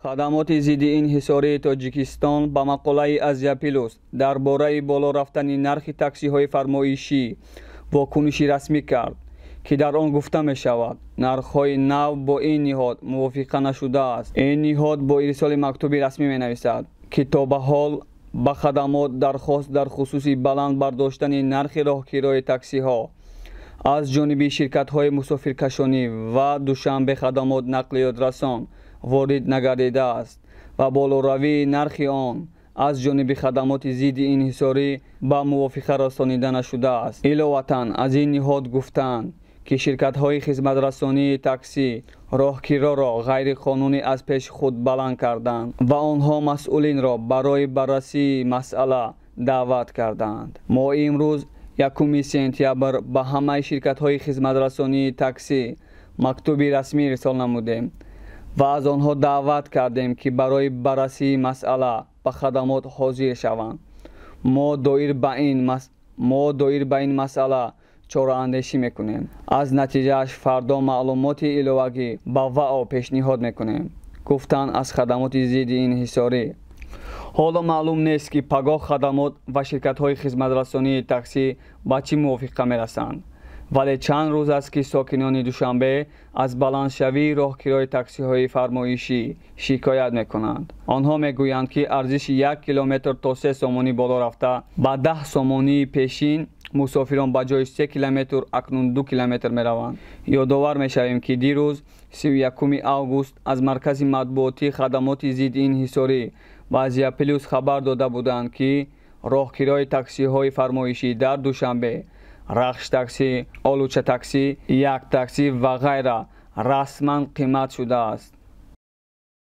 Хадамоти зидди инҳисории Тоҷикистон ба мақолаи Азия Плюс дар бораи боло рафтани нархи таксиҳои фармоишӣ вокуниши расмӣ кард, ки дар он гуфта мешавад, нархҳои нав бо ин ниҳод мувофиқа нашудааст. Ин ниҳод бо ирсоли мактуби расмӣ менависад, ки то ба ҳол ба хадамот дархост дар хусуси баланд бардоштани нархи роҳкирои таксиҳо аз ҷониби ширкатҳои мусофиркашонӣ ва Душанбе хадамот нақлиётрасон ворид нагардидааст ва болоравии нархи он аз ҷониби хадамоти зидди инҳисорӣ ба мувофиқа расонида нашудааст. Иловатан, аз ин ниҳод гуфтаанд, ки ширкатҳои хизматрасонии таксӣ роҳкироро ғайриқонунӣ аз пеши худ баланд карданд ва онҳо масъулинро барои баррасии масъала даъват карданд. Мо имрӯз, 1 сентябр, ба ҳамаи ширкатҳои хизматрасонии таксӣ мактуби расмӣ ирсол намудем ва аз онҳо даъват кардем, ки барои баррасии масъала ба хадамот ҳозир шаванд. Мо доир ба ин масъала чораандешӣ мекунем. Аз натиҷааш фардо маълумоти иловагӣ ба ВАО пешниҳод мекунем, гуфтанд аз хадамоти зидди инҳисорӣ. Ҳоло маълум нест, ки пагоҳ хадамот ва ширкатҳои хизматрасонии таксӣ ба чӣ мувофиқа мерасанд, вале чанд рӯз аст, ки сокинони Душанбе аз баландшавии роҳкирои таксиҳои фармоишӣ шикоят мекунанд. Онҳо мегӯянд, ки арзиши 1 километр то 3 сомонӣ боло рафта, ба 10 сомонии пешин мусофирон ба ҷои 3 километр акнун 2 километр мераванд. Ёдовар мешавем, ки дирӯз, 31 август, аз маркази матбуотии хадамоти зидди инҳисорӣ ба Азия Плюс хабар дода буданд, ки роҳкирои таксиҳои фармоишӣ дар Душанбе, Рахш таксӣ, Олуча таксӣ, Як таксӣ ва ғайра расман қимат шудааст.